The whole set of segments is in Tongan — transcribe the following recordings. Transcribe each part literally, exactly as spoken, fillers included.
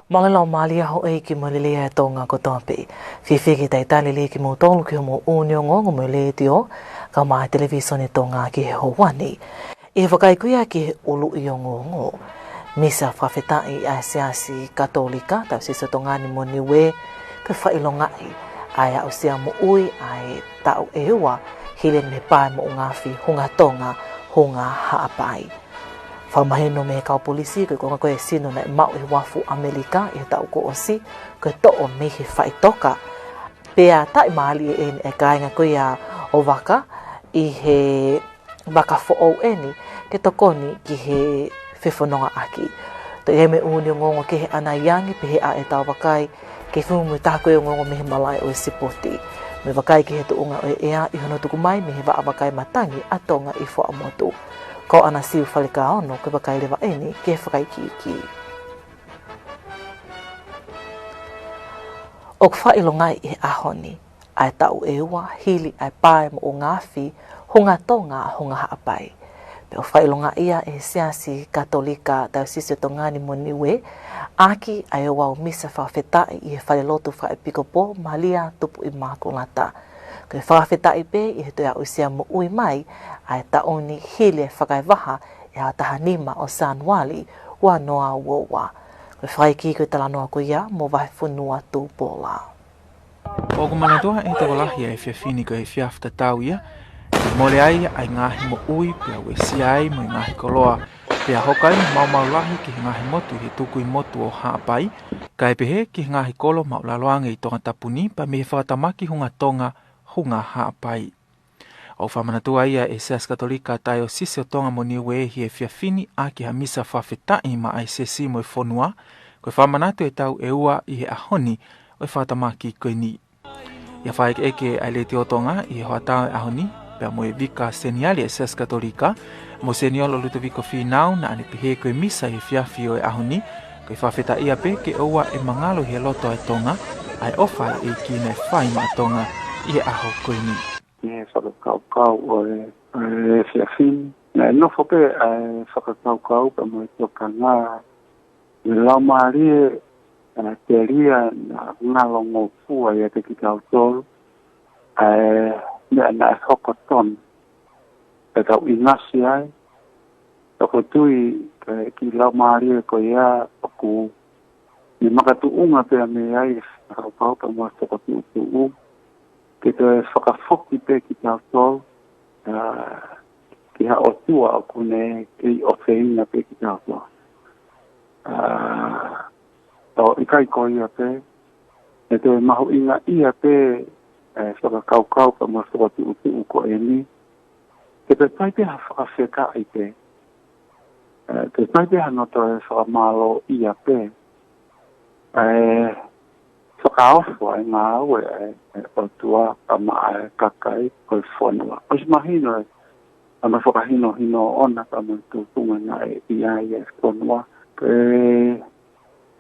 Mālō e laumālie ʻa houʻeiki mo e lelei ʻa Tonga kotoa pē. Fiefia ke talitali lelei kimoutolu ki hoʻomou ʻū ongoongo mei he Letiō, kae ʻumaʻā e Televisone Tonga ki he houa ni. ʻI he vakai ko ia ki he ʻuluʻi ongoongo, misa fakafetaʻi ʻa e Siasi Katolika Taiosisi ʻo Tonga ni mo Niuē, ko e fakaʻilongaʻi ʻa e aʻusia moʻui ʻa e taʻu ʻe ua hili ʻene pā e moʻunga afi Hunga Tonga, Hunga Haʻapai. Fakamahino mei he kau polisi ko e konga ko ē e sino naʻe maʻu ʻi he uafu ʻAmelika ʻi he taʻu kuo ʻosi, ko e toʻo mei he faʻitoka. Pea taʻimālie ʻeni e kāinga ko ia ʻo Vaka ʻi he vaka foʻou ʻeni ke tokoni ki he fefonongaʻaki. Toe ʻi ai mo e ʻū ongoongo kehe ʻanai ange pehē ʻa e tau vakai ki he fumu mo e taha ko ē ongoongo mei he malaʻe ʻo e sipoti. Mo e vakai ki he tuʻunga ʻo e ʻea ʻi hono tuku mai mei he vaʻa vakai matangi ʻa Tonga ʻi Fuaʻamotu. Ko ʻAna Siu Falekaono ko e vakai leva ʻeni ki he fakaikiiki. ʻOku fakaʻilongaʻi ʻi he ʻaho ni ʻa e taʻu ʻe ua hili ʻa e pā e moʻunga afi Hunga Tonga, Hunga Haʻapai. Pea ʻoku fakaʻilongaʻi ia ʻe he Siasi Katolika Taiosisi ʻo Tonga ni mo Niuē ʻaki ʻa e ouau misa fakafetaʻi ʻi he falelotu fakaʻepikopō Malia Tupu ʻImakulata. Ko e fakafetaʻi pē ʻi he toe aʻusia moʻui mai ʻa e taʻu ni hili e fakaevaha ʻi he ʻaho taha nima ʻo Sānuali ua noa ua ua. Ko e fakaikiiki ʻo e talanoa ko ia mo Vahefonua Tupola. ʻOku manatua ʻe he tokolahi ʻa e efiafi ni ko e efiafi tatau ia ʻe mole ai ʻa e ngaahi moʻui pea uesia ai mo e ngaahi koloa, pea hoko ai mo e maumau lahi ki he ngaahi motu ʻi he tukui motu ʻo Haʻapai, kae pehē ki he ngaahi kolo māʻulalo ange ʻi Tongatapu ni pea mei he fakatamaki Hunga Tonga, Hunga Haʻapai. ʻOku fakamanatua ia ʻe he Siasi Katolika Taiosisi ʻo Tonga mo Niuē ʻi he efiafi ni ʻaki ha misa fakafetaʻi maʻa e Siasi mo e fonua, ko e fakamanatu e taʻu ʻe ua ʻi he ʻaho ni ʻo e fakatamaki ko eni. ʻI he fakaʻekeʻeke ʻa e Letiō Tonga ʻi he hoʻatā ʻo e ʻaho ni, pea mo e Vika Seniale ʻa e Siasi Katolika, Monseniolo Lutoviko Fīnau, naʻa ne pehē ko e misa ʻi he efiafi ʻo e ʻaho ni, ko e fakafetaʻia pē ke ʻoua ʻe mangalo ʻi he loto ʻa e Tonga ʻa e ʻofa ʻa e ʻEiki naʻe fai maʻa Tonga ʻi he ʻaho ko eni. ʻI he fakakaukau ʻo e, ʻo e efiafi ni, naʻe nofo pē ʻa e fakakaukau pea mo e tokanga ʻi he laumālie, ʻa e telia naʻa ngalongofua ʻiate kitautolu ʻa e meʻa naʻe hoko tonu. Pea tau ʻinasi ai, tau tui ki he laumālie ko ia ʻoku ne makatuʻunga pea mei ai e fakakaukau pea mo e fokotuʻutuʻu ke toe fakafoki pē kitautolu, ʻa, ki ha ʻOtua ʻoku ne kei ʻofeina pē kitautolu. ʻA, ʻo ʻikai ko ia pē, ʻe toe mahuʻingaʻia pē e fakakaukau pea mo e fokotuʻutuʻu ko eni, ke toe fai pē ha fakafetaʻi pē, ʻe, toe fai pē hano toe fakamālōʻia pē ʻa e fakaofo ʻa e ngāue ʻa e, ʻa e ʻOtua pea maʻa e kakai ʻo e fonua. ʻOsi mahino e, ʻa e fakahinohino ʻoʻona pea mo e tuʻunga naʻe ʻi ai e fonua. Ke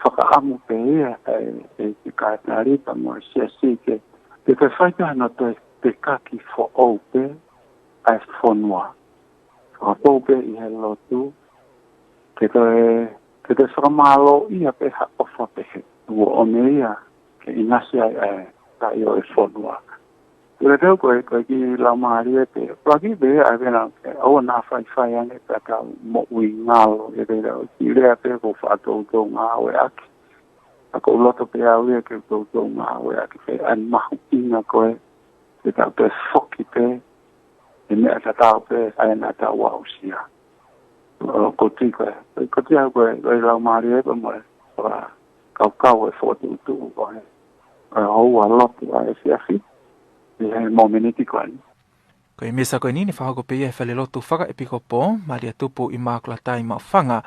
fakaʻamu pē ia ʻe, ʻe he kātolika mo e siasi ke, ke toe fai pē hano toe fekaki foʻou pē ʻa e fonua. Fakapapauʻi pē ʻi he lotu, ke toe, ke toe fakamālōʻia pē ha ʻofa pehē. ʻOku ʻomai ia ke ʻinasi ai ʻa e taiō e fonua. Pea teu ko e, ko e kiʻi laumālie pē, pea kiʻi pē ʻa e pena, ʻoua naʻa faifai ange pea tau moʻui ngalo, ʻe pē tau kiʻi lea pē ko e faʻa toutou ngāueʻaki. ʻA ko u loto pē au ia ke toutou ngāueʻaki pē ʻa e mahuʻinga ko e, ke tau toe foki pē, ʻi he meʻa tatau pē ʻa ia naʻa tau aʻusia. ʻOku ou tui ko e, ko e tui au ko e, ko e laumālie pea mo e, ʻo e kaukau e fokotuʻutuʻu ʻo e, ʻo e houa lotu ʻa e efiafi, ʻi he mōmeniti ko eni. Ko e misa ko eni ne fakahoko pē ia ʻi he falelotu fakaʻepikopō, Malia Tupu ʻImakulata ʻi Maʻufanga,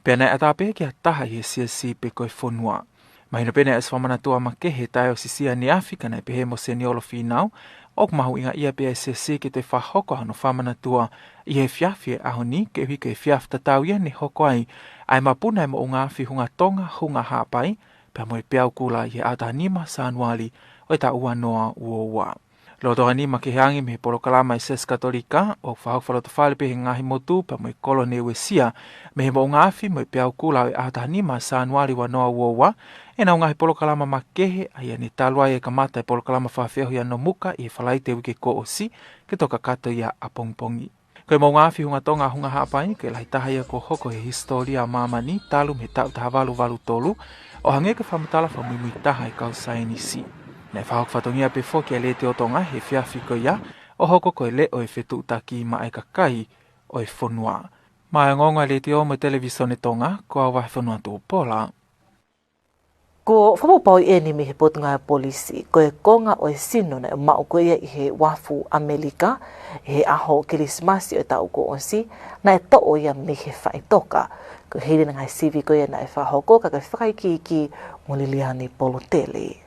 pea naʻe ʻatā pē ki ha taha ʻi he siasi pe ko e fonua. Mahino pē naʻe ʻosi fakamanatua makehe e taiōsisi ʻaneafi ka naʻe pehē ʻe Monseniolo Fīnau, ʻoku mahuʻingaʻia pē ʻa e siasi ke toe fakahoko hano fakamanatua ʻi he efiafi e ʻaho ni, koeʻuhi ko e efiafi tatau ia ne hoko ai ʻa e mapuna e moʻunga afi Hunga Tonga, Hunga Haʻapai, pea mo e peau kula ʻi he ʻaho taha nima Sānuali ʻo e taʻu ua noa ua ua. Lolotonga e nima kehe ange mei he polokalama ʻa e Siasi Katolika, ʻoku fakahoko fakalotofale pē ʻe he ngaahi motu pea mo e kolo ne uesia mei he moʻunga afi mo e peau kula ʻo e ʻaho taha nima Sānuali ua noa ua ua, ʻenau ngaahi polokalama makehe, ʻa ia ne talu ai e kamata e polokalama fakafeohi ʻa Nomuka ʻi he Falaite uike kuo ʻosi, ke toki kakato ia ʻapongipongi. Ko e moʻunga afi Hunga Tonga Hunga Haʻapai, ko e lahi taha ia kuo hoko he hisitōlia ʻa māmani talu mei he taʻu taha valu valu tolu, ʻo hangē ko e fakamatala fakamuimui taha ʻa e kau saienisi. Naʻe fakahoko fatongia pē foki ʻe he Letiō Tonga he efiafi ko ia, ʻo hoko ko e leʻo ʻo e fetuʻutaki maʻa e kakai ʻo e fonua. Maʻá e ongoongo ʻa e Letiō mo e Televīsone Tonga, ko au Vahefonua Tupola. Kuo fakapapauʻi eni mei he Potungāue Polisi, ko e konga ʻo e sino naʻe maʻu ko ia ʻi he uafu ʻAmelika he ʻaho Kilisimasi ʻo e taʻu kuo ʻosi, naʻe toʻo ia mei he faʻitoka. Ko e hili ʻa e ngaahi sivi ko ia naʻe fakahoko, ka ko e fakaikiiki mo Liliani Polutele.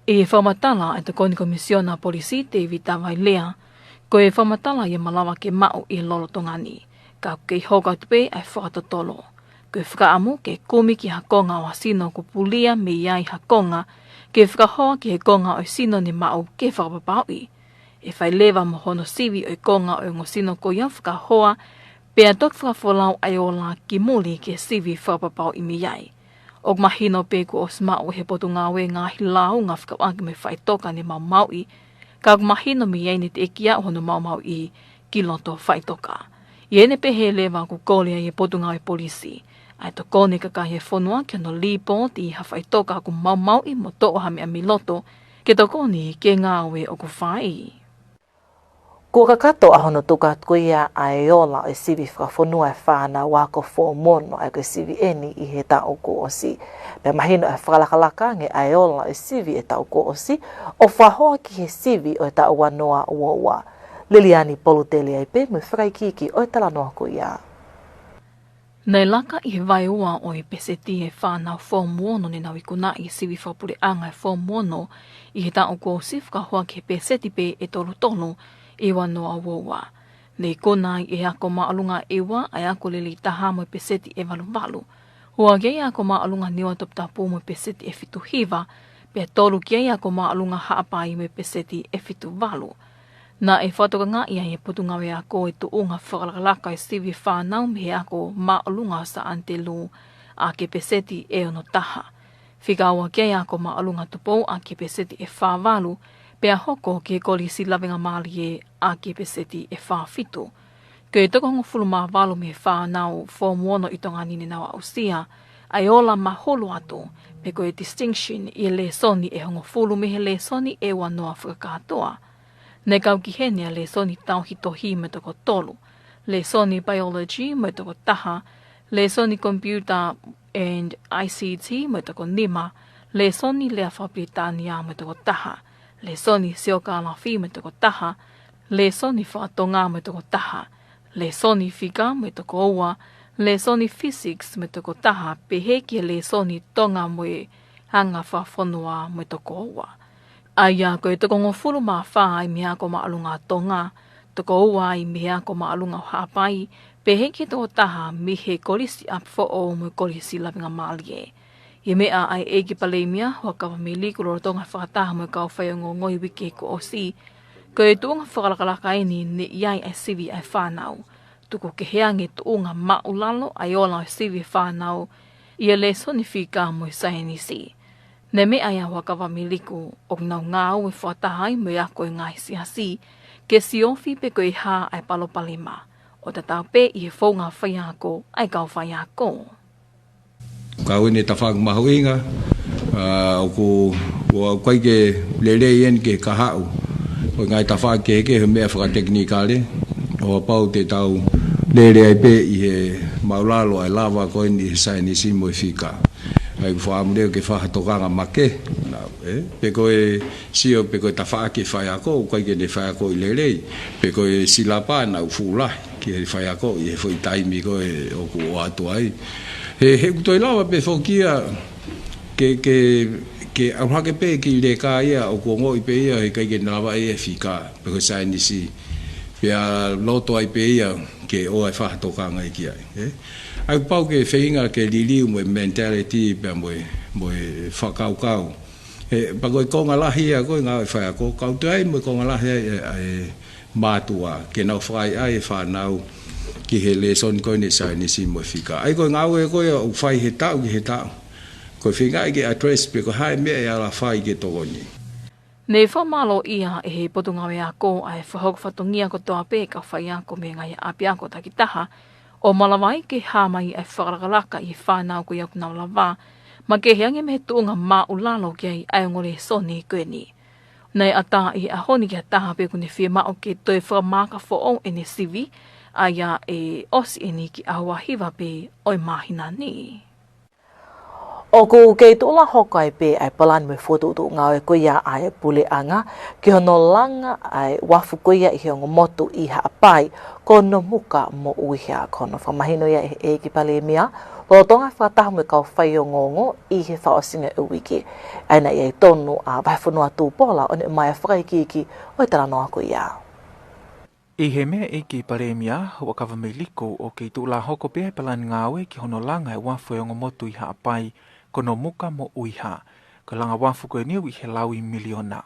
ʻI he fakamatala ʻa e Tokoni Komisiona Polisi, Tēvita Vailea, ko e fakamatala ia ʻe malava ke maʻu ʻi he lolotonga ni, ka ʻoku kei hoko atu pē ʻa e fakatotolo. Ko e fakaʻamu ke kumi ki ha konga ʻo ha sino kuo pulia mei ai ha konga, ke fakahoa ki he konga ʻo e sino ne maʻu ke fakapapauʻi. ʻE fai leva mo hono sivi ʻo e konga ʻo e ongo sino ko ia ʻo fakahoa, pea toki fakafolau ʻa e ola ki muli ke sivi fakapapauʻi mei ai. ʻOku mahino pē kuo ʻosi maʻu ʻe he Potungāue ngaahi lāunga fekauʻaki mo e faʻitoka ne maumauʻi, ka ʻoku mahino mei ai ne teʻeki aʻu hono maumauʻi ki loto faʻitoka. ʻI heʻene pehē leva, ʻoku kole ʻa e Potungāue Polisi ʻa e tokoni ʻa e kakai ʻo e fonua ki hono lipooti ha faʻitoka ʻoku maumauʻi mo toʻo ha meʻa mei loto, ke tokoni ki he ngāue ʻoku fai. Kuo kakato ʻa hono tuku atu ko ia ʻa e ola ʻo e sivi fakafonua ʻa e fānau ako foomu ono, ʻa ia ko e sivi eni ʻi he taʻu kuo ʻosi. Pea mahino ʻa e fakalakalaka ange ʻa e ola ʻo e sivi ʻi he taʻu kuo ʻosi, ʻo fakahoa ki he sivi ʻo e taʻu ua noa ua ua. Liliani Polutele ai pē mo e fakaikiiki ʻo e talanoa ko ia. Naʻe laka ʻi he vaeua ʻo e peseti ʻa e fānau foomu ono ne nau ikunaʻi e sivi fakapuleʻanga ʻa e foomu ono ʻi he taʻu kuo ʻosi, fakahoa ki he peseti pē ʻe tolu tolu ʻi he ua noa ua ua. Ne ikuna ai ʻe he ako māʻolunga ʻEua ʻa e ako lelei taha mo e peseti ʻe valu valu. Ua ki ai ʻa e ako māʻolunga Niua Toputapu mo e peseti ʻe fitu hiva, pea tolu ki ai ʻa e ako māʻolunga Haʻapai mo e peseti ʻe fitu valu. Naʻe fakatokangaʻi ai ʻe he Potungāue Ako e tuʻunga fakalakalaka ʻo e sivi ʻa e fānau mei he ako māʻolunga ʻo Sā ʻAnitelū ʻaki e peseti ʻe ono taha. Fika ua ki ai ʻa e ako māʻolunga Tupou ʻaki e peseti ʻe fā valu, pea hoko ki he Kolisi Lavengamālie ʻaki e peseti ʻe fā fitu. Ko e toko hongofulu mā valu mei he fānau foomu ono ʻi Tonga ni ne nau aʻusia ʻa e ola mahulu atu, pe ko e distinction, ʻi he lēsoni ʻe hongofulu mei he lēsoni ʻe ua noa fakakātoa. Ne kau ki heni ʻa e lēsoni tauhi tohi mo e toko tolu, lēsoni biology mo e toko taha, lēsoni computer and I C T mo e toko nima, lēsoni lea fakapilitānia mo e toko taha, lēsoni siokālafi mo e toko taha, lēsoni fakatonga mo e toko taha, lēsoni fika mo e toko ua, lēsoni physics mo e toko taha, pehē ki he lēsoni Tonga mo e anga fakafonua mo e toko ua. ʻA ia ko e toko hongofulu mā fā ʻi he ako māʻolunga Tonga, toko ua ʻi he ako māʻolunga ʻo Haʻapai, pehē ki he toko taha mei he Kolisi ʻApifoʻou mo e Kolisi Lavengamālie. ʻI he meʻa ʻa e ʻEiki Palēmia, Huʻakavameiliku, lolotonga e fakataha mo e kau faiongoongo ʻi he uike kuo ʻosi, ko e tuʻunga fakalakalaka eni ne ʻi ai ʻa e sivi ʻa e fānau. Tuku kehe ange e tuʻunga māʻulalo ʻa e ola ʻo e sivi ʻa e fānau ʻi he lēsoni fika mo e saienisi. Ne meʻa ai ʻa Huʻakavameiliku ʻoku nau ngāue fakataha ai mo e ako ʻa e ngaahi siasi ke siofi pe ko e hā ʻa e palopalema, ʻo tatau pē ʻi he founga faiako ʻa e kau faiako. Ka ko e tafaʻaki mahuʻinga, ʻa, ʻoku, ʻoku ʻikai ke lelei eni ke kahaʻu ʻo e ngaahi tafaʻaki kehekehe he meʻa fakatekinikale, ʻo kapau te tau lele ai pē ʻi he māʻulalo ʻa e lava ko eni ʻi he saienisi mo e fika. ʻA ia ʻoku ou fakaʻamu leva ke fai ha tokanga makehe, ʻe, pe ko e sio pe ko e tafaʻaki ʻa e faiako, ʻoku ʻikai ke ne faiakoʻi lelei, pe ko e silapa naʻa ʻoku fuʻu lahi ki he faiako ʻi he foʻi taimi ko ē ʻoku ʻoatu ai. He, he ʻoku toe lava pē foki ia ke, ke, ke ʻalu hake pē ki he leka ia ʻoku ongoʻi pē ia he ʻikai ke ne lava ʻe ia e fika, pe ko e saienisi. Pea loto ai pē ia ke ʻoua ʻe fai ha tokanga ia ki ai, ʻe. ʻA ia ʻoku pau ke feinga ke liliu mo e mentality pea mo e, mo e fakakaukau He, pea ko e konga lahi ia ko e ngāue faiako, kau toe ai mo e konga lahi ai e, e mātuʻa, ke nau fai ai e fānau ki he lēsoni ko eni Saienisi mo e Fika. ʻA ia ko e ngāue ko ia ʻoku fai he taʻu ki he taʻu. Ko e feingaʻi ke address pe ko e hā e meʻa ʻe ala fai ke tokoni. Ne fakamālōʻia ʻe he Potungāue Ako ʻa e fakahoko fatongia kotoa pē ʻa e kau faiako mei he ngaahi ʻapiako takitaha, ʻo malava ai ke hā mai ʻa e fakalakalaka ʻi he fānau ko ia ʻoku nau lavā, makehe ange mei he tuʻunga māʻulalo ki ai ʻa e ongo lēsoni ko eni. Naʻe ʻatā ʻi he ʻaho ni ki ha taha pē ʻoku ne fiemaʻu ke toe fakamaaka foʻou ʻene sivi, ʻa ia ʻe ʻosi eni ki he ʻaho hiva pē ʻo e māhina ni. ʻOku kei tuʻulā hoko ai pē ʻa e palani mo e fokotuʻutuʻu ngāue ko ia ʻa e puleʻanga ki hono langa ʻa e uafu ko ia ʻi he ongo motu ʻi Haʻapai, ko Nomuka mo ʻUiha. Ko hono fakamahino ia ʻe he ʻEiki Palēmia lolotonga e fakataha mo e kau faiongoongo ʻi he fakaʻosinga ʻo e uike. ʻA ia naʻe ʻi ai tonu ʻa Vahefonua Tupola ʻo ne ʻomai ʻa e fakaikiiki ʻo e talanoa ko ia. ʻI he meʻa ʻa e ʻEiki Palēmia, Huʻakavameiliku, ʻoku kei tuʻulā hoko pē ʻa e palani ngāue ki hono langa e uafu ʻo e ongo motu ʻi Haʻapai, ko Nomuka mo ʻUiha. Ko e langa uafu ko eni ʻoku ʻi he laui miliona.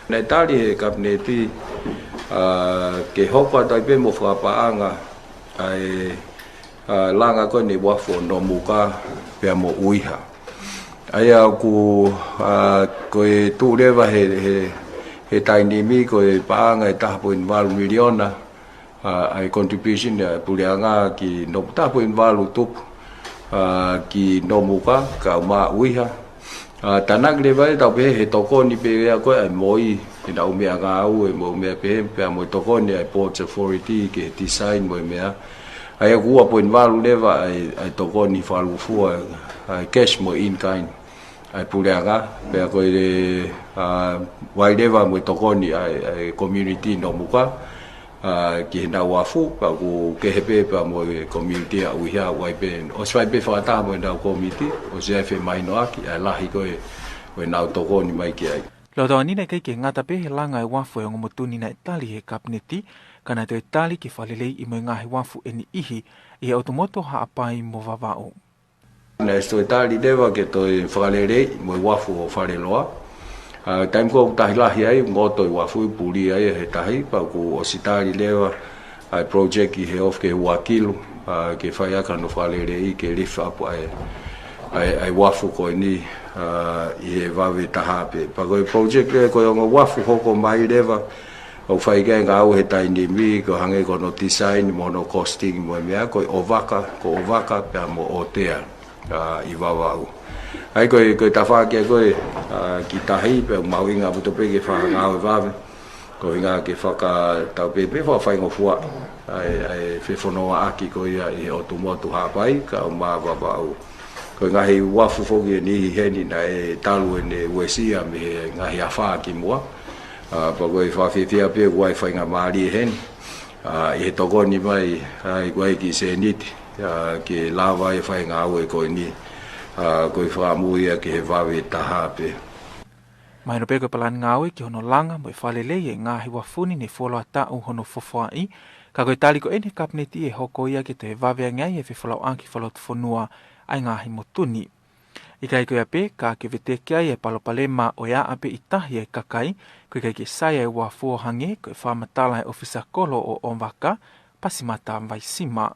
Naʻe tali ʻe he Kapineti, ā, ke hoko atu ai pē mo fakapaʻanga ʻa e, ā, langa ko eni e uafu ʻo Nomuka pea mo ʻUiha. ʻA ia ʻoku, ā, ko e tuʻu leva he, he, he taimi ni ko e paʻanga ʻe taha poini valu miliona, ā, ʻa e contribution ʻa e puleʻanga ki Nomuka, taha poini valu tupu, ā, ki Nomuka, kae ʻumaʻā ʻUiha. Ā, tānaki leva ʻe tau pehē he tokoni pē ia ko ē ʻa e moi, ʻenau meʻangāue, mo e meʻa pehē, pea mo e tokoni ʻa e Ports Authority ki he design mo e meʻa. ʻA ia ʻoku ua poini valu leva ʻa e, ʻa e tokoni fakalūkufua, ʻa e cash mo e in kind ʻa e puleʻanga, pea ko e, ā, ʻoku ʻi ai leva mo e tokoni ʻa e, ʻa e community Nomuka, ā, ki heʻenau uafu, pea ʻoku kehe pē pea mo e community ʻa ʻUiha, ʻoku ʻi ai pē, ʻosi fai pē fakataha mo ʻenau kōmiti, ʻosi ʻi ai e femahinoʻaki ʻa e lahi ko ē ʻo ʻenau tokoni mai ki ai. Lolotonga ni naʻe ʻikai ke ngata pē he langa e uafu ʻo e ongo motu ni naʻe tali ʻe he Kapineti, ka naʻe toe tali ke fakaleleiʻi mo e ngaahi uafu ʻe niʻihi ʻi he ʻotu motu ʻo Haʻapai mo Vavaʻu. Naʻe toe tali leva ke toe fakaleleiʻi mo e uafu ʻo Faleloa. Ā, taimi ko ē ʻoku tahi lahi ai, ngoto e uafu, puli ai ʻe he tahi, pea kuo ʻosi tali leva ʻa e project ʻi he ofi ki he ua kilu, ā, ke fai ʻaki hano fakaleleiʻi ke lift up ʻa e, ʻa e, ʻa e uafu ko eni, ā, ʻi he vave taha pē. Pea ko e project leva ko e ongo uafu hoko mai leva, ʻoku fai ki ai e ngāue he taimi ni, ko e hangē ko hono design mo hono costing mo e meʻa, ko e ʻOvaka, ko ʻOvaka pea mo ʻOtea, ā, ʻi Vavaʻu. ʻA ia ko e, ko e tafaʻaki ko ē, ā, ki tahi, pea ʻoku mahuʻinga ʻaupito pē ke fakangāue vave. Ko e ʻuhinga ke faka-, tau pehē pē fakafaingofua ʻa e, ʻa e fefonongaʻaki ko ia ʻi he ʻotu motu Haʻapai, kae ʻumaʻā Vavaʻu. Ko e ngaahi uafu foki ʻe niʻihi heni naʻe talu ʻene uesia mei he ngaahi afā kimuʻa. Ā, pea ko e fakafiefia pē ʻoku ʻi ai e faingamālie heni, ā, ʻi he tokoni mai, ā, ʻoku ʻi ai e kiʻi sēniti, ā, ke lava ai e fai e ngāue ko eni, ā, ko e fakamuʻa ia ki he vave taha pē. Mahino pē ko e palani ngāue ki hono langa mo e fakaleleiʻi e ngaahi uafu ni ne fuoloa taʻu hono fofoaʻi, ka ko e tali ko eni ʻa e Kapineti ʻe hoko ia ke toe vave ange ai e fefolauʻaki fakalotofonua ʻa e ngaahi motu ni. ʻIkai ko ia pē, ka ke veteki ai e palopalema ʻo e aʻa pē ʻi tahi e kakai, ko e ʻikai ke sai ʻa e uafu ʻo hangē ko e fakamatala ʻa e ʻofisa kolo ʻo ʻOvaka, Pasimata Vaisima.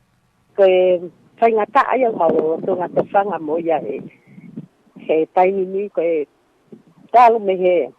Ko e faingataʻa ia ʻoku mau lolotonga tofanga mo ia ʻi he taimi ni, ko e talu mei he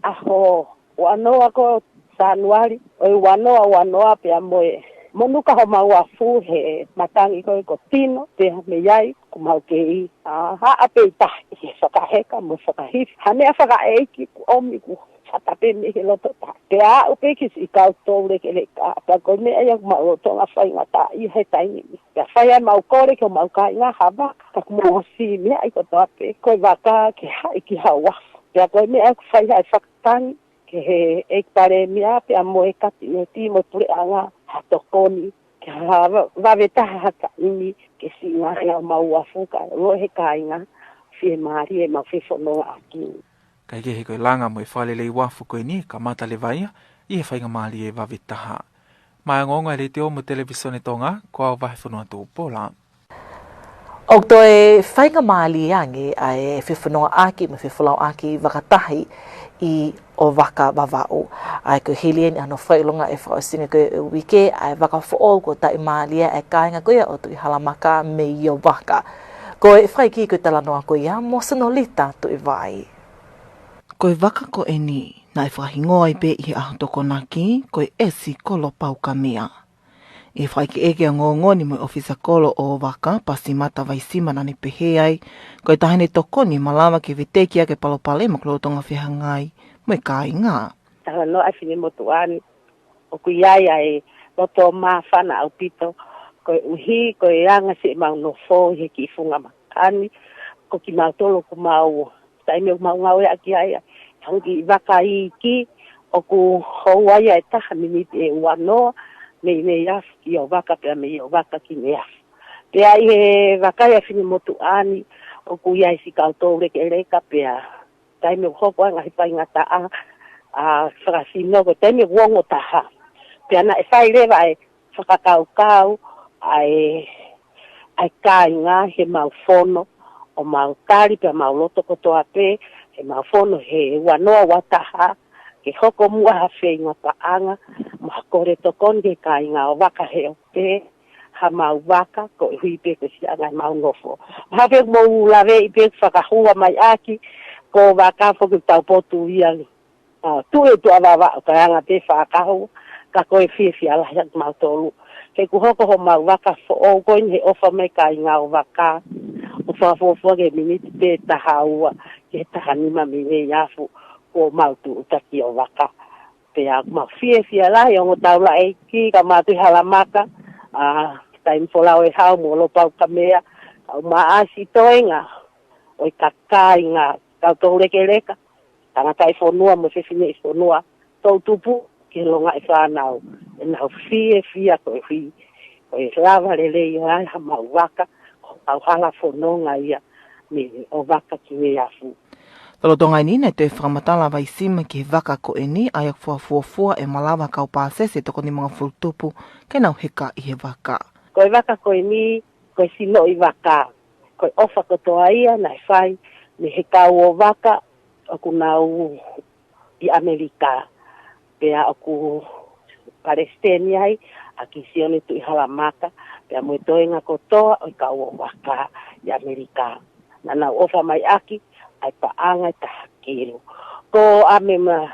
ʻaho uanoa ko Sānuali ʻo e uanoa uanoa pea mo e monuka homau uafu he matangi ko ē ko Tino, pea mei ai ʻoku mau kei, ā, aʻa pē ʻi tahi he fakaheka mo e fakahifo. Ha meʻa fakaʻeiki kuo ʻomi kuo fata pē mei he loto tahi. Pea aʻu pē ki siʻi kau toulekeleka, pea ko e meʻa ia ʻoku mau lolotonga faingataʻaʻia he taimi ni. Pea fai ai ʻemau kole ki homau kāinga ha vaka, ka kuo mau ʻosi meaʻi kotoa pē, ko e vaka ke haʻi ki ha uafu. Pea ko e meʻa ʻoku fai ai e fakatangi ki he ʻEiki Palēmia pea mo e Kapineti mo e puleʻanga ha tokoni, ke ha va-, vave taha ha taimi ke siʻi ngaahi ʻa homau uafu kae ʻoua ʻe he kāinga fiemālie ʻemau fefonongaʻaki. Kae kehe, ko e langa mo e fakaleleiʻi uafu ko eni ʻe kamata leva ia ʻi he faingamālie vave taha. Maʻá e ongoongo ʻa e Letiō mo e Televīsone Tonga, ko au Vahefonua Tupola. ʻOku toe faingamālie ange ʻa e fefonongaʻaki mo e fefolauʻaki vakatahi ʻi ʻOvaka Vavaʻu. ʻA ia ko e hili eni ʻa hono fakaʻilonga ʻe he fakaʻosinga ko ē ʻo e uike ʻa e vaka foʻou kuo taʻimālie ʻa e kāinga ko ia ʻo Tuʻihalamaka mei ʻOvaka. Ko e fakaʻikī ko e talanoa ko ia mo Senolita Tuʻivai. Ko e vaka ko eni, naʻe fakahingoa ai pē ʻi he ʻaho Tokonaki, ko e ʻEsi Kolo Paukamea. ʻI he fakaʻekeʻeke ʻa e ongoongo ni mo e ʻofisa kolo ʻo ʻOvaka, Pasimata Vaisima, naʻa ne pehē ai, ko e taha eni e tokoni ʻe malava ke veteki ʻaki e palopalema ʻoku lolotonga fehangahangai mo e kāinga. Talanoa ʻa e finemotuʻa ni, ʻoku ʻi ai ʻa e loto māfana ʻaupito, koeʻuhi ko e anga siʻemau nofo ʻi he kiʻi funga maka ni, ko kimautolu ʻoku mau taimi ʻoku mau ngāueʻaki ai ʻa e hangē ko e vaka iiki, ʻoku houa ia ʻe taha miniti ʻe uanoa mei Neiafu ki ʻOvaka pea mei ʻOvaka ki Neiafu. Pea ʻi he vakai ʻa e finemotuʻa ni, ʻoku ʻi ai siʻi kau toulekeleka pea taimi ʻoku hoko ai e ngaahi faingataʻa ʻa e fakasino ko e taimi ʻoku ongo taha. Pea naʻe fai leva ʻa e fakakaukau ʻa e, ʻa e kāinga heʻemau fono, ʻo mau tali pea mau loto kotoa pē, heʻemau fono he uanoa uataha, ke hoko muʻa ha feinga paʻanga, mo ha kole tokoni ki he kāinga ʻo ʻOvaka he ʻoku pehē hamau vaka, koeʻuhi pē ko e siʻanga ʻemau nofo. Mahalo pē mou laveʻi pē fakahua mai ʻaki, ko ʻOvaka foki ʻoku tau potu ia ni. ʻA, tuʻu e tuʻa Vavaʻu, ka anga pē fakahua, ka ko e fiefia lahi ʻa kimautolu. He kuo hoko homau vaka foʻou ko eni he ʻofa mai e kāinga ʻo ʻOvaka. ʻOku fakafuofua ki he miniti pē ʻe taha ua, ki he taha nima mei Neiafu, kuo mau tuʻuta ki ʻOvaka. Pea mau fiefia lahi, ongo taulaʻeiki, kae ʻumaʻā Tuʻihalamaka, ʻa, taimi folau ʻe hau mo Lopaukamea, kae ʻumaʻā siʻi toenga ʻo e kāinga, kau toulekeleka, tangataʻi fonua mo e fefine ʻi fonua, toʻutupu ki he longaʻi fānau, ʻenau fiefia koeʻuhi ko e lava lelei ʻo ʻai hamau vaka, ko e kau hala fononga ia mei ʻOvaka ki Neiafu. Lolotonga eni naʻe toe fakamatala ʻa Vaisima ki he vaka ko eni, ʻa ia ʻoku fakafuofua ʻe malava e kau pāsese ʻe toko nimangofulu tupu ke nau heka ʻi he vaka. Ko e vaka ko eni, ko e sinoʻi vaka, ko e ʻofa kotoa ia naʻe fai mei he kau ʻo ʻOvaka ʻoku nau ʻi ʻAmelika. Pea ʻoku palesiteni ai ʻa Kisione Tuʻihalamaka, pea mo e toenga kotoa ʻo e kau ʻo ʻOvaka ʻi ʻAmelika. Naʻa nau ʻofa mai ʻaki ʻa e paʻanga ʻe taha kilu. Ko ʻAmelika,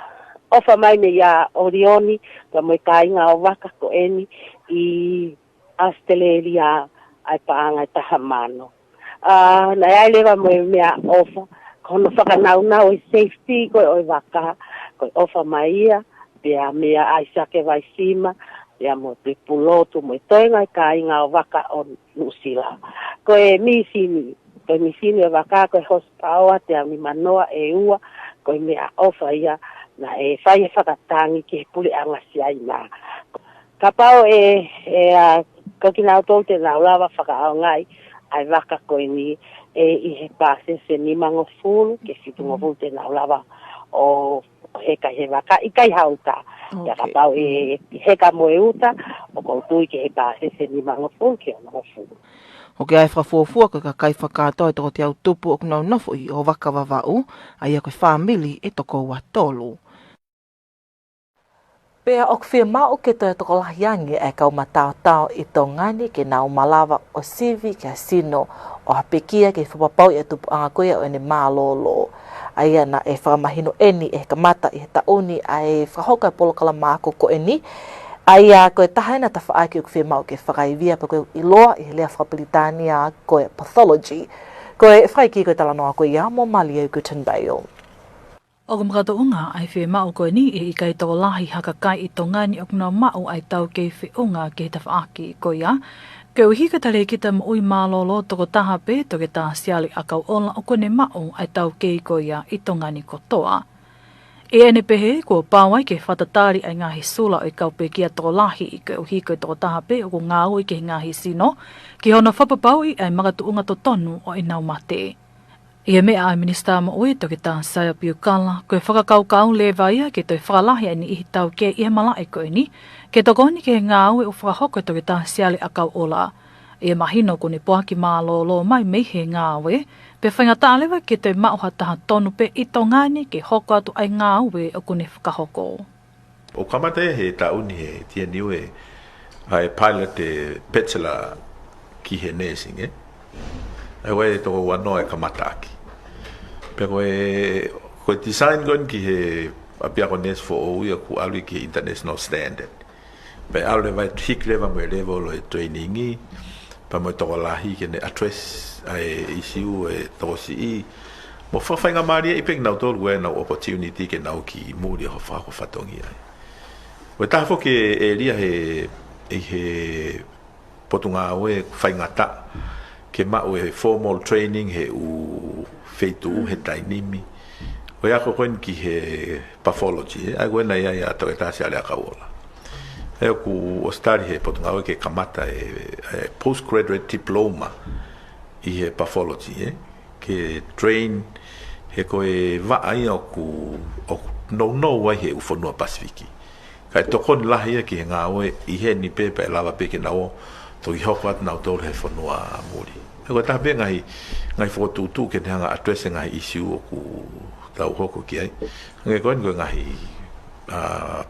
ʻofa mai meia ʻOlioni, pea mo e kāinga ʻo ʻOvaka ko eni ʻi ʻAositelēlia ʻa e paʻanga ʻe taha mano. ʻA, naʻe ʻi ai leva mo e meʻaʻofa, ko hono fakanaunau e safety ko ē ʻo e vaka, ko e ʻofa mai ia, pea meia ʻAisake Vaisima, pea mo Tuʻipulotu, mo e toenga e kāinga ʻo ʻOvaka ʻo Nuʻusila. Ko e mīsini, ko e mīsini ʻo e vaka, ko e horsepower teau nimanoa ʻe ua, ko e meʻaʻofa ia naʻe fai e fakatangi ki he puleʻanga Siaina. Kapau ʻe, ʻe, ʻa, ko kinautolu te nau lava fakaʻaongaʻi ʻa e vaka ko eni, ʻe ʻi he pāsese nimangofulu ki he fitungofulu te nau lava ʻo, ʻo heka he vaka, ʻikai ha uta. Pea kapau ʻe heka mo e uta, ʻoku ou tui ki he pāsese nimangofulu ki he onongofulu. ʻOku ʻi ai e fakafuofua ko e kakai fakakātoa ʻe toko teau tupu ʻoku nau nofo ʻi ʻOvaka Vavaʻu, ʻa ia ko e fāmili ʻe toko ua tolu. Pea ʻoku fiemaʻu ke toe tokolahi ange ʻa e kau mataotao ʻi Tonga ni ke nau malava ʻo sivi ki ha sino ʻo ha pekia ke fakapapauʻi ʻa e tupuʻanga ko ia ʻo ʻene mālōlō. ʻA ia naʻe fakamahino eni ʻe he kamata ʻi he taʻu ni ʻa e fakahoko ʻa e polokalama ako ko eni. ʻA ia ko e taha eni ʻa e tafaʻaki ʻoku fiemaʻu ke fakaivia pe ko e ʻiloa ʻi he lea fakapilitānia ko e pathology. Ko e fakaʻikī ko e talanoa ko ia mo Malia Guttenbeil. ʻOku makatuʻunga ʻa e fiemaʻu ko eni ʻi he ʻikai tokolahi ha kakai ʻi Tonga ni ʻoku nau maʻu ʻa e taukei feʻunga ki he tafaʻaki ko ia, koeʻuhi ko e talēkita moʻui mālōlō tokotaha pē Toketā Siale ʻAkauʻola ʻoku ne maʻu ʻa e taukei ko ia ʻi Tonga ni kotoa. ʻI heʻene pehē, kuo pau ai ke fakatatali ʻa e ngaahi sula ʻo e kau pekia tokolahi ʻi koeʻuhi ko e tokotaha pē ʻoku ngāue ki he ngaahi sino, ki hono fakapapauʻi ʻa e makatuʻunga totonu ʻo ʻenau mate. ʻI he meʻa ʻa e Minisitā Moʻui, Toketā Saia Piukala, ko e fakakaukau leva ia ke toe fakalahi ʻa e niʻihi taukei ʻi he malaʻe ko eni, ke tokoni ki he ngāue ʻoku fakahoko ʻe Toketā Siale ʻAkauʻola. ʻE mahino ʻoku ne poaki mālōlō mai mei he ngāue, pea faingataʻa leva ke toe maʻu ha taha tonu pē ʻi Tonga ni ke hoko atu ʻa e ngāue ʻoku ne fakahoko. ʻOku kamata ia he taʻu ni he T N U ʻa e pilot ʻa e bachelor ki he nursing, ē? ʻA ia ko e toko uanoa ʻe kamata ʻaki. Pea ko e, ko e design ko eni ki he ʻapiako neesi foʻou ia ʻoku ʻalu ia ki he international standard. Pea ʻalu leva ʻo hiki leva mo e level ʻo e training, pea mo e tokolahi ke ne address ʻa e issue ʻa e tokosiʻi. Mo fakafaingamālieʻi pē kinautolu ʻa ʻenau opportunity ke nau ō ki muli ʻo fakahoko fatongia. Ko e taha foki e ʻēlia he, ʻi he Potungāue faingataʻa ke maʻu e formal training he ʻū feituʻu he taimi ni. Ko e ako ko eni ki he pathology, ē? ʻA ia ko ena ia ʻa Toketā Siale ʻAkauʻola. ʻA ia ʻoku ʻosi tali he Potungāue ke kamata e, e postgraduate diploma ʻi he pathology, ē? Ke train he ko e vaʻa ia ʻoku, ʻoku nounou ai he ʻū fonua Pasifiki. Kae tokoni lahi ia ki he ngāue ʻi heni pē pea ʻe lava pē ke nau ō toki hoko atu nautolu he fonua muli. He ko e taha pē ngaahi, ngaahi fokotuʻutuʻu ke ne hanga ʻo address e ngaahi issue ʻoku tau hoko ki ai. Hangē ko eni ko e ngaahi, ā,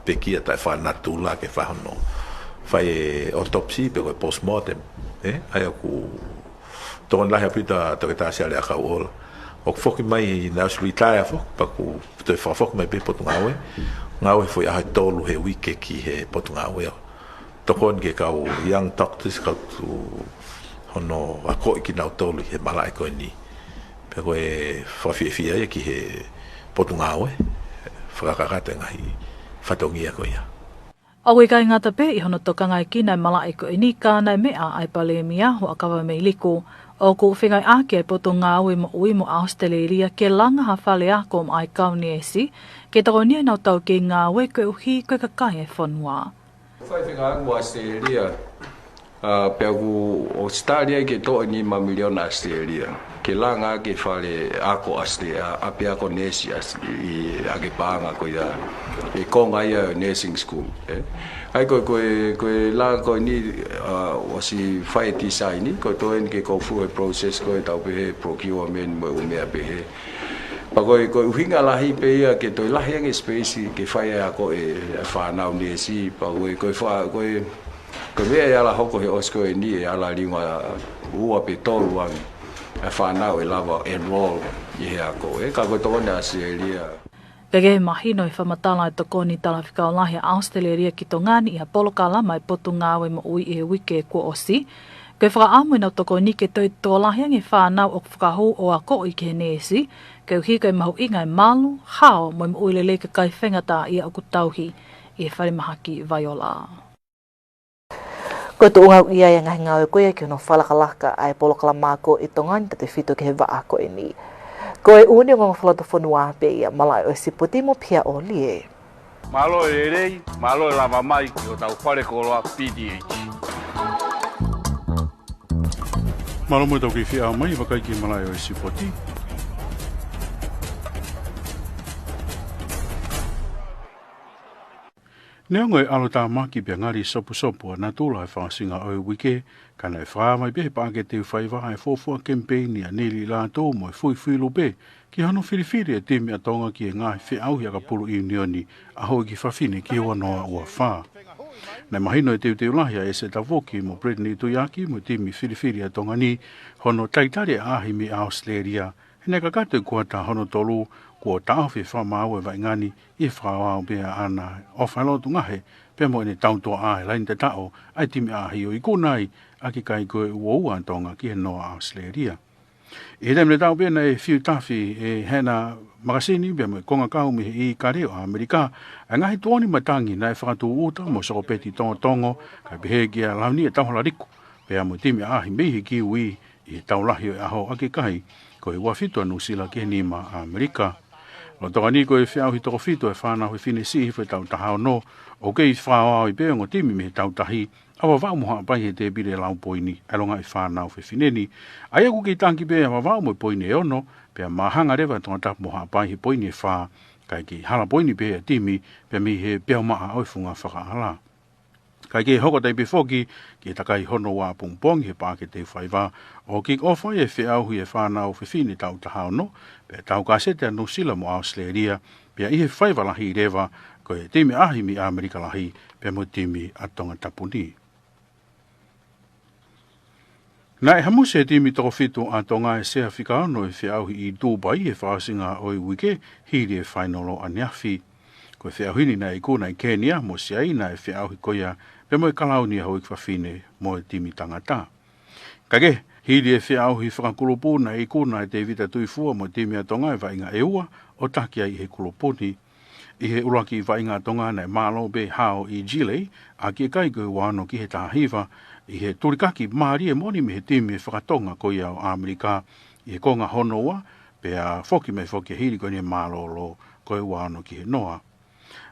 pekia taʻefakanatula ke fai hono fai e autopsy pe ko e postmortem, ē? ʻA ia ʻoku tokoni lahi ʻaupito ʻa Toketā Siale ʻAkauʻola. ʻOku foki mai naʻe ʻosi retire foki, pea ʻoku toe fakafoki mai pē Potungāue. Ngāue foʻi ʻaho ʻe tolu he uike ki he Potungāue. Tokoni ki he kau young doctors, kau tū hono akoʻi kinautolu he malaʻe ko eni. Pea ko e fakafiefia ia ki he Potungāue, fakakakato e ngaahi fatongia ko ia. ʻOku ʻikai ngata pē ʻi hono tokangaʻi ʻa e malaʻe ko eni ka naʻe meʻa ʻa e Palēmia Huʻakavameiliku ʻoku fengāueʻaki ʻa e Potungāue Moʻui mo ʻAositelēlia ke langa ha fale ako maʻa e kau neesi ke tokoni ʻenau taukei ngāue koeʻuhi ko e kakai e fonua. Fai fengāueʻaki mo ʻAositelēlia, ā, pea ʻoku ʻosi tali ai ke toʻo e nima miliona ʻAositelēlia ke langa ʻaki e fale ako ʻAositelēlia, ʻapiako neesi ʻAos-, ʻi, ʻa e paʻanga ko ia, ʻi he konga ia ʻo e nursing school, ē? ʻA ia ko e, ko e, ko e langa ko eni, ā, ʻosi fai e design, ko e toe eni ke go through e process ko e tau pehē procurement mo e ʻū meʻa pehē. Pea ko e, ko e ʻuhinga lahi pē ia ke toe lahi ange e space ke fai e ako ʻa e fānau neesi, pea ko e, ko e fa-, ko e, ko e meʻa ʻe ala hoko he ʻosi ko eni ʻe ala liunga ua pe tolu ange ʻa e fānau ʻe lava enroll ʻi he ako, ē, ka ko e tokoni ʻa ʻAositelēlia. Kae kehe, mahino ʻi he fakamatala ʻa e Tokoni Talafekau Lahi ʻa ʻAositelēlia ki Tonga ni ʻi ha polokalama ʻa e Potungāue Moʻui ʻi he uike kuo ʻosi, ko e fakaʻamu ʻenau tokoni ke toe tokolahi ange e fānau ʻoku fakahū ʻo akoʻi ki he neesi, koeʻuhi ko e mahuʻinga e malu, hao mo e moʻui lelei kakai faingataʻaʻia ʻoku tauhi ʻi he falemahaki Vaiola. Ko e tuʻunga ia ʻa e ngaahi ngāue ko ia ki hono fakalakalaka ʻa e polokalama ako ʻi Tonga ni tautefito ki he vaʻa ako eni. Ko e ʻuuni ongo fakalotofonua pē ia, malaʻe ʻo e sipoti mo Pia ʻOlie. Mālō e lelei, mālō e lava mai ki hotau fale koloa P T H. Mālō mo e tau kei fie ʻaho mai, vakai ki he malaʻe ʻo e sipoti. Neongo e ʻalotāmaki pea ngali sopusopu ʻa natula ʻa e fakaʻosinga ʻo e uike, ka naʻe fakaava mai pē ʻe he Paʻake Teufaiva ʻa e fuofua kemipeini ʻa Neli Lātū mo e Fuifui Lupe ki hono filifili e timi ʻa Tonga ki he ngaahi feʻauhi ʻakapulu ʻiunioni ʻa e houʻeiki fafine ki he ua noa ua fā. Naʻe mahino e teuteu lahi ʻa ʻEseta Vuki mo Brittany Tuiaki mo e timi filifili ʻa Tonga ni hono talitali e ʻaʻahi mei ʻAositelēlia, he naʻe kakato e kuata hono tolu kuo taʻofi e fakamaau ʻa e vaʻinga ni ʻi he fakaaoao pē ʻaʻana, ʻofa loto ngaohi pea mo ʻene tautuaʻa e laini tataʻo ʻa e timi ʻaʻahi ʻo ikuna ai ʻaki e kai ko e ua ua ʻa Tonga ki he noa ʻa ʻAositelēlia. ʻI he taimi tatau pē naʻe fiu tafi ʻe he Hena Makasini pea mo e kongakau mei he ʻIkale ʻo ʻAmelika ʻa e ngaahi tuoni matangi naʻe fakatūʻuta mo sokopeti tongotongo, kae pehē kia Launi e Tauhalaliku pea mo e timi ʻaʻahi mei he Kiui ʻi he tau lahi ʻo e ʻaho ʻaki e kai ko e ua fitu ʻa Nuʻusila ki he nima ʻa ʻAmelika. Lolotonga ni ko e feʻauhi toko fitu ʻa e fānau fefine siʻi hifo he taʻu taha ono, ʻoku kei fakaaoao ai pē ongo timi mei he tautahi ʻa Vavaʻu mo Haʻapai he tēpile lau poini ʻa e longaʻi fānau fefine ni. ʻA ia ʻoku kei taki pē ʻa Vavaʻu mo e poini ʻe ono, pea māhanga leva ʻa Tongatapu mo Haʻapai he poini ʻe fā, kae kei hala poini pē ʻa e timi pea mei he peau maʻa ʻo e funga fakaʻala. Kae kei hoko atu ai pē foki ki he takai hono ua pongipongi he Paʻake Teufaiva, ʻo kick off ai e feʻauhi e fānau fefine taʻu taha ono, pea tau kasete ʻa Nuʻusila mo ʻAositelēlia, pea ʻi he faiva lahi leva, ko e timi ʻaʻahi mei ʻAmelika Lahi, pea mo e timi ʻa Tongatapu ni. Naʻe hamusi e timi toko fitu ʻa Tonga e sea fika ono ʻi he feʻauhi ʻi Dubai he fakaʻosinga ʻo e uike, hili e fainolo ʻaneafi. Ko e feʻauhi ni naʻe ikuna ʻe Kenia mo Siaina e feʻauhi ko ia, pea mo e kalauni ʻa e houʻeiki fafine mo e timi tangata. Kae kehe, hili e feʻauhi fakakulupu naʻe ikuna ʻe Tevita Tuifua mo e timi ʻa Tonga e vaʻinga ʻe ua ʻo taki ai ʻi he kulupu ni. ʻI he ʻuluaki vaʻinga ʻa Tonga naʻe mālō pē hao ʻi Chile, ʻaki e kai ko e ua ono ki he taha hiva, ʻi he tulikaki mālie moʻoni mei he timi fakatonga ko ia ʻo ʻAmelika, ʻi he konga hono ua, pea foki mai foki e hili ko eni e mālōlō ko e ua ono ki he noa.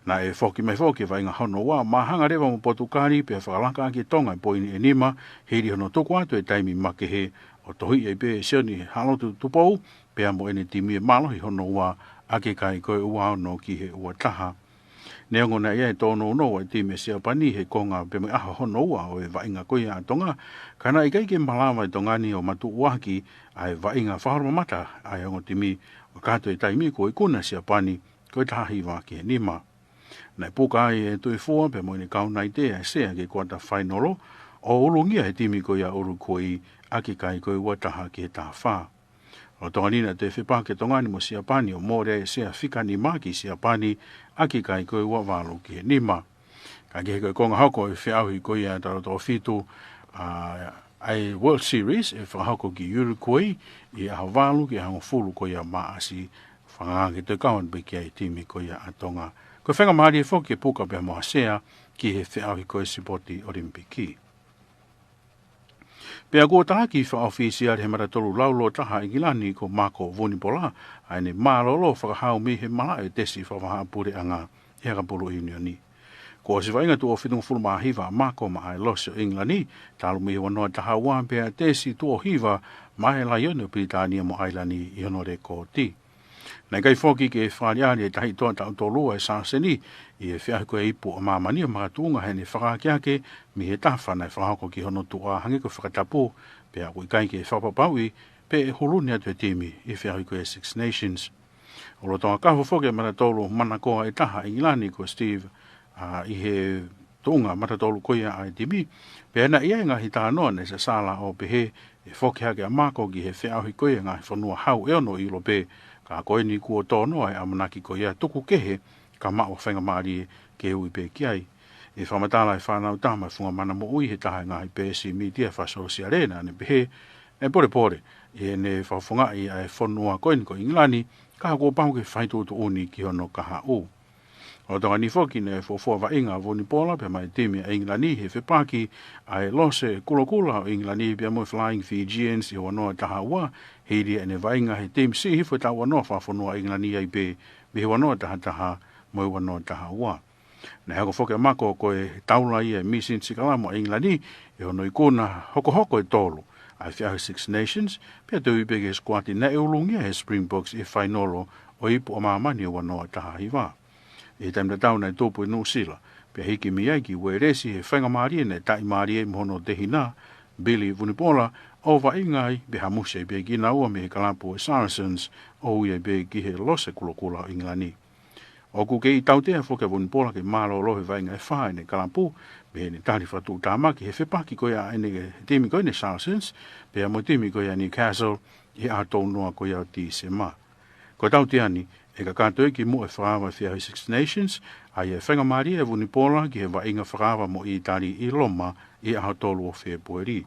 Naʻe foki mai foki e vaʻinga hono ua, māhanga leva mo Potukali, pea fakalaka ʻaki e Tonga e poini ʻe nima, hili hono tuku atu e taimi makehe, ʻo tohiʻi ai pē ʻe Sione Haʻalotu Tupou, pea mo ʻene timi e mālohi hono ua, ʻaki e kai ko e ua ono ki he ua taha. Neongo naʻe ʻi ai e tōnounou ʻa e timi e Siapani he konga pea mo e ʻaho hono ua ʻo e vaʻinga ko ia ʻa Tonga, ka naʻe ʻikai ke malava e Tonga ni ʻo matuʻuaki ʻa e vaʻinga fakaholomamata ʻa e ongo timi, ʻo kakato e taimi kuo ikuna ʻe Siapani ko e taha hiva ki he nima. Naʻe puka ai ʻe Tuifua pea mo ʻene kaunaitea e sea ki he kuata fainolo, ʻo ulungia he timi ko ia ʻUlukuei, ʻaki e kai ko e ua taha ki he taha fā. Lolotonga ni naʻe toe fepaki e Tonga ni mo Siapani ʻo mole ai e sea fika nima ki Siapani, ʻaki e kai ko e ua valu ki he nima. Kae kehe, ko e konga hoko e feʻauhi ko ia taʻu toko fitu ʻa e World Series ʻe fakahoko ki ʻUlukuei ʻi he ʻaho valu ki he ʻaho hongofulu ko ia Maʻasi, fakaangaanga ke toe kau atu pē ki ai e timi ko ia ʻa Tonga. Ko e faingamālie foki ke puka pea mo ha sea ki he feʻauhi ko e Sipoti ʻOlimipiki. Pea kuo talaki fakaʻofisiale ʻe he matatolu laulōtaha ʻa ʻIngilani ko Mako Vunipola ʻa ʻene mālōlō fakahau mei he malaʻe tesi fakavahaʻapuleʻanga ʻi he Akapulu ʻIunioni. Kuo ʻosi vaʻinga tuʻo fitungofulu mā hiva ʻa Mako maʻá e Lose ʻo ʻIngilani, talu mei he ua noa taha ua, pea tesi tuʻo hiva maʻá e Laione ʻo Pilitānia mo ʻAilani ʻi hono lekooti. Naʻe ʻikai foki ke fakaʻaliʻali e tahi toa taʻu tolu ʻa e Sāseni ʻi he feʻauhi ko e ipu ʻa māmani ʻo makatuʻunga heʻene fakaakeake mei he tafa naʻe fakahoko ki hono tuʻa, hangē ko e fakatapu, pea ʻoku ʻikai ke fakapapauʻi pe ʻe huluni atu e timi ʻi he feʻauhi ko e Six Nations. ʻO lolotonga kafo foki e matatolu manakoa ʻe taha ʻa ʻIngilani ko Steve, ʻa, ʻi he tuʻunga matatolu ko ia ʻa e timi, pea naʻe ʻi ai e ngaahi talanoa naʻe sasala ʻo pehē ʻe foki hake ʻa Mako ki he feʻauhi ko ia e ngaahi fonua hau ʻe ono ʻi ʻIulope, ka ko eni kuo tō noa e ʻamanaki ko ia, tuku kehe ka maʻu ha faingamālie ke ui pē ki ai. ʻI he fakamatala ʻa e Fānautama ʻa e Funga Mana Moʻui he taha e ngaahi peesi mītia fakasōsiale, naʻá ne pehē naʻe polepole ʻi heʻene fakafofongaʻi ʻa e fonua ko eni ko ʻIngilani, ka kuo pau ke fai tuʻutuʻuni ki hono kahaʻu. Lolotonga ni foki naʻe fuofua vaʻinga ʻa Vunipola pea mo e timi ʻa ʻIngilani he fepaki ʻa e Lose Kulokula ʻo ʻIngilani pea mo e Flying Fijians ʻi he ua noa taha ua, hili ʻene vaʻinga he timi siʻi hifo he taʻu ua noa fakafonua ʻa ʻIngilani ai pē mei he ua noa taha taha mo e ua noa taha ua. Naʻe hoko foki ʻa Mako ko e taula ia e Mīsini Sikalamu ʻa ʻIngilani ʻi hono ikuna hokohoko ʻe tolu ʻa e feʻauhi Six Nations, pea toe ui pē ki he sikuati naʻe ulungia ʻe he Springboks ʻi he fainolo ʻo e ipu ʻa māmani ʻi he ua noa taha hiva. ʻI he taimi tatau naʻe tupu ʻi Nuʻusila, pea hiki mei ai ki Uēlesi he faingamālie naʻe taʻimālie ai mo hono tehina, Billy Vunipola, ʻo vaʻinga ai pea hamusi ai pē kinaua mei he kalapu ʻo e Saracens, ʻo ui ai pē ki he Lose Kulokula ʻo ʻIngilani. ʻOku kei tautea foki ʻa Vunipola ke mālōlō he vaʻinga ʻe fā ʻene kalapu, mei heʻene tali fakatuʻutāmaki he fepaki ko ia ʻa ʻene timi ko eni Saracens, pea mo e timi ko ia Newcastle, ʻi he ʻaho tolu noa ko ia ʻo Tīsema. Ko e tautea ni, ʻe kakato ia ki muʻa e fakaava e feʻauhi Six Nations, ʻa ia ʻe faingamālie ʻa Vunipola ki he vaʻinga fakaava mo ʻĪtali ʻi Loma ʻi he ʻaho tolu ʻo Fēpueli.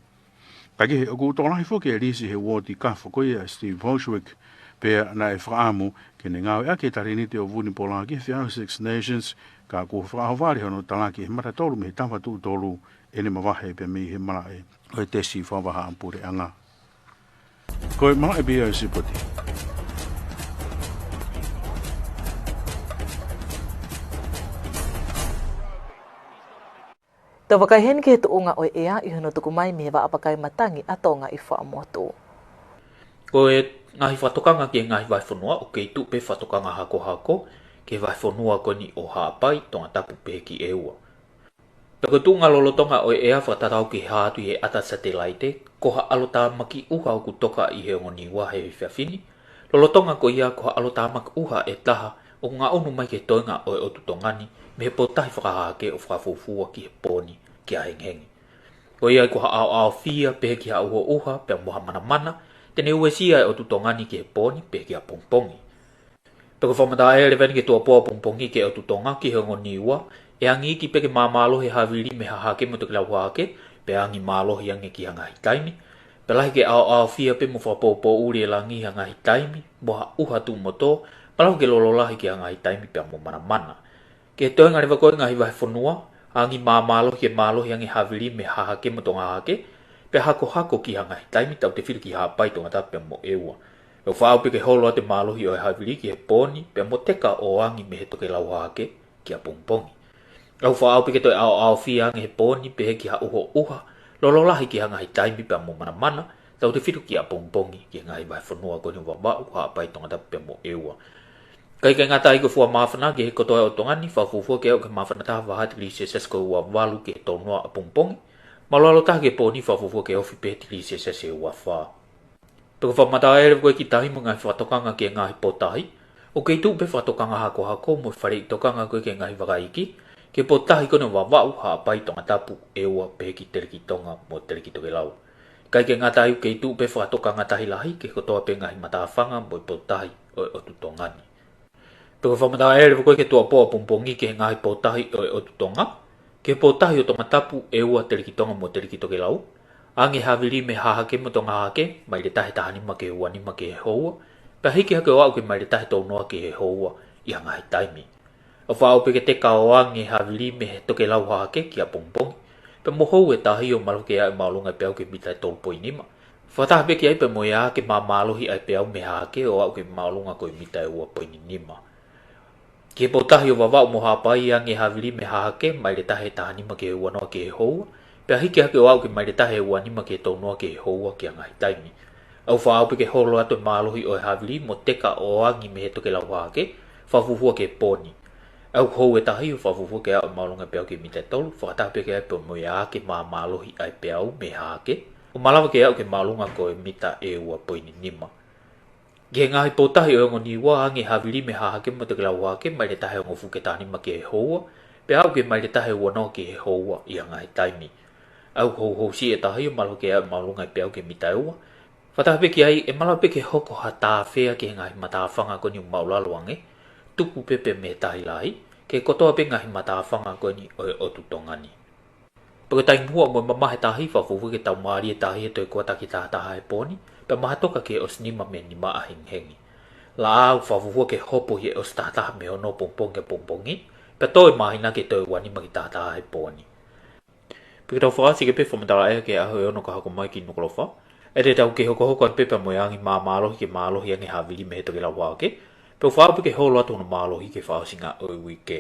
Kae kehe, ʻoku tokolahi foki e lisi he uooti kafo ko ia ʻa Steve Borthwick, pea naʻe fakaʻamu ke ne ngāueʻaki e talēniti ʻo Vunipola ki he feʻauhi Six Nations, ka kuo fakaʻohovale hono talaki ʻe he matatolu mei he tafa tuʻu tolu ʻene mavahe pea mei he malaʻe ʻo e tesi fakavahaʻapuleʻanga. Ko e malaʻe pē ia ʻo e sipoti. Tau vakai heni ki he tuʻunga ʻo e ʻea ʻi hono tuku mai mei he vaʻa vakai matangi ʻa Tonga ʻi Fuaʻamotu. Ko e ngaahi fakatokanga ki he ngaahi vahefonua, ʻoku kei tuʻu pē fakatokanga hakohako ki he vahefonua ko eni ʻo Haʻapai, Tongatapu pehē ki ʻEua. Pea ko e tuʻunga lolotonga ʻo e ʻea fakatatau ki he hā atu ʻi he ʻata satelaite, ko ha ʻalotāmaki ʻuha ʻoku toka ʻi he ongo Niua he efiafi ni. Lolotonga ko ia ko ha ʻalotāmaki ʻuha ʻe taha ʻoku ngaʻunu mai ki he toenga ʻo e ʻotu Tonga ni, mei he potutahi fakahahake ʻo fakafuofua ki he pō ni ki ʻahengihengi. Ko ia ko ha ʻaoʻaofia pehē ki ha ʻuhoʻuha pea mo ha manamana, te ne uesia e ʻotu Tonga ni ki he pō ni pehē ki ʻapongipongi. Pea ko e fakamatala ʻa e leveni ki he tuʻuapō ʻapongipongi ki he ʻotu Tonga ki he ongo Niua, ʻe angi iiki pē ke māmālohi e havili mei he hahake mo e tokelau hahake, pea angi mālohi ange ki ha ngaahi taimi. Pea lahi ke ʻaoʻaofia pē mo fakapōpōʻuli e langi ha ngaahi taimi, mo ha ʻuha tuʻu mo tō, malava ke lolo lahi ki ha ngaahi taimi pea mo manamana. Ki he toenga leva ko ē ngaahi vahefonua, angi māmālohi ke mālohi ange havili mei he hahake mo e tonga hahake, pea hakohako ki ha ngaahi taimi tautefito ki Haʻapai, Tongatapu pea mo ʻEua. ʻOku fakaʻau pē ke holo atu e mālohi ʻo e havili ki he pō ni, pea mo teka ʻo angi mei he tokelau hahake ki ʻapongipongi. ʻOku fakaʻau pē ke toe ʻaoʻaofia ange he pō ni pehē ki ha ʻuhoʻuha, lolo lahi ki ha ngaahi taimi pea mo manamana, tautefito ki ʻapongipongi ki he ngaahi vahefonua ko eni ʻo Vavaʻu, Haʻapai, Tongatapu pea mo ʻEua. ʻIkai ke ngata ai, ko e fua māfana ki he kotoa e ʻotu Tonga ni, fakafuofua ke aʻu ki he māfana taha vaha tikilī selesiasi ko e ua valu ki he tolu noa ʻapongipongi. Malualo taha ki he pō ni, fakafuofua ke ofi pē he tikilī selesiasi ʻe ua fā. Pea ko e fakamatala ʻa e leveni ko ē ki tahi mo e ngaahi fakatokanga ki he ngaahi potutahi, ʻoku kei tuʻu pē fakatokanga hakohako mo e faleʻi tokanga ko ē ki he ngaahi vaka iiki ki he potutahi ko eni ʻo Vavaʻu, Haʻapai, Tongatapu, ʻEua pehē ki Telekitonga mo Telekitokelau. ʻIkai ke ngata ai, ʻoku kei tuʻu pē fakatokanga tahi lahi ki he kotoa pē ngaahi matāfanga mo e potutahi ʻo e ʻotu Tonga ni. Pea ko e fakamatala ʻa e leveni ko ē ki he tuʻuapō ʻapongipongi ki he ngaahi potutahi ʻo e ʻotu Tonga, ki he potutahi ʻo Tongatapu, ʻEua, Telekitonga mo Telekitokelau, angi e havili mei he hahake mo e tonga hahake, maile taha taha nima ki he ua nima ki he houa, pea hiki hake ʻo aʻu ki he maile taha tolu noa ki he houa ʻi ha ngaahi taimi. ʻOku fakaʻau pē ke teka ʻo angi e havili mei he tokelau hahake ki ʻapongipongi, pea mo hou e tahi ʻo malava ke aʻu e māʻolunga e peau ki he mita ʻe tolu poini nima. Fakataha pē ki ai pea mo e ʻā ke māmālohi ʻa e peau mei he hahake ʻo aʻu ki he māʻolunga ko e mita ʻe ua poini nima. Ki he potutahi ʻo Vavaʻu mo Haʻapai, angi e havili mei he hahake, maile taha taha nima ki he ua noa ki he houa, pea hiki hake ʻo aʻu ki he maile taha ua nima ki he tolu noa ki he houa ki ha ngaahi taimi. ʻOku fakaʻau pē ke holo atu e mālohi ʻo e havili mo teka ʻo angi mei he tokelau hahake, fakafuofua ki he pō ni. ʻOku hou e tahi ʻo fakafuofua ke aʻu e māʻolunga e peau ki he mita ʻe tolu, fakataha pē ki ai pea mo e ʻā ke māmālohi ʻa e peau mei he hahake, ʻo malava ke aʻu ki he māʻolunga ko e mita ʻe ua poini nima. Ki he ngaahi potutahi ʻo e ongo Niua, angi e havili mei he hahake mo e tokelau hahake, maile taha hongofulu ki he taha nima ki he houa, pea aʻu ki he maile taha ua noa ki he houa ʻi ha ngaahi taimi. ʻOku houhousiʻi e tahi ʻo malava ke aʻu e māʻolunga e peau ki he mita ʻe ua. Fakataha pē ki ai, ʻe malava pē ke hoko ha tāfea ki he ngaahi matāfanga ko eni ʻoku māʻulalo ange, tupu pē pea mei he tahi lahi, ki he kotoa pē ngaahi matāfanga ko eni ʻo e ʻotu Tonga ni. Pea ko e taimi huʻa mo e mamahi e tahi, fakafuofua ke tau mālie e tahi he toe kuata ki he taha taha he pō ni, pea mahatoka ki he ʻosi nima mei he nima ʻahengihengi. Laʻā ʻoku fakafuofua ke hopo ʻi he ʻosi taha taha mei he ono ʻapongipongi ki ʻapongipongi, pea tō e māhina ke toe ua nima ki he taha taha he pō ni. Pea ke tau fakaʻosi ki he fakamatala ʻea ki he ʻaho ʻe ono ka hoko mai ki Nukuʻalofa. ʻE te tau kei hokohoko atu pē pea mo e angi māmālohi ke mālohi ange e havili mei he tokelau hahake, pea ʻoku fakaʻau pē ke holo atu hono mālohi ki he fakaʻosinga ʻo e uike.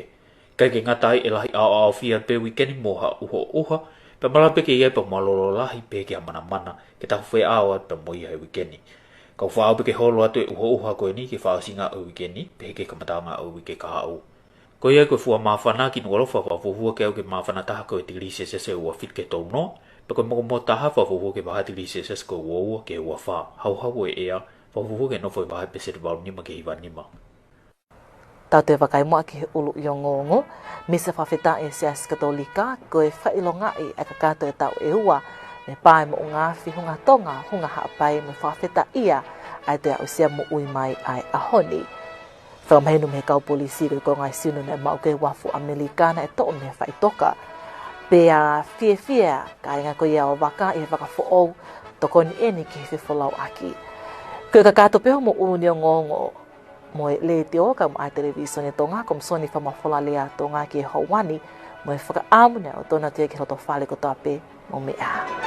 ʻIkai ke ngata ai, ʻe lahi ʻaoʻaofia pē e uike ni mo ha ʻuhoʻuha, pea malava pē ke ʻi ai pea mo ha lolo lahi pehē ki ha manamana ke tau feʻao atu pea mo ia he uike ni. Ka ʻoku fakaʻau pē ke holo atu e ʻuhoʻuha ko eni ki he fakaʻosinga ʻo e uike ni, pehē ki he kamataʻanga ʻo e uike kahaʻu. Ko ia ko e fua māfana ki Nukuʻalofa, fakafuofua ke aʻu ki he māfana taha ko e tikilī selesiasi ʻe ua fitu ki he tolu noa, pea ko e mokomoto taha, fakafuofua ke vaha tikilī selesiasi ko e ua ua ki he ua fā. Hauhau e ʻea, fakafuofua ke nofo ʻi he vahe pēseti valu nima ki he hiva nima. Tau toe vakai muʻa ki he ʻuluʻi ongoongo. Misa fakafetaʻi ʻa e Siasi Katolika, ko e fakaʻilongaʻi ʻa e kakato ʻo e taʻu ʻe ua, mei he pā ʻo e moʻunga afi, Hunga Tonga, Hunga Haʻapai, mo e fakafetaʻia ʻa e toe aʻusia moʻui mai ʻa e ʻaho ni. Fakamahino mei he kau polisi ko e konga ʻo e sino naʻe maʻu ko ē e uafu ʻAmelika naʻe toʻo mei he faʻitoka. Pea fiefia kāinga ko ia ʻo Vaka ʻi he vaka foʻou, tokoni eni ki he fefolauʻaki. Ko e kakato pē hoʻomou ʻuluʻi ongoongo. Mo e Letiō kae ʻumaʻā e Televīsone Tonga, Komisoni Fakamafola Lea Tonga ki he houa ni, mo e fakaʻamu naʻe ʻoua toe ke loto fale kotoa pē mo meʻa.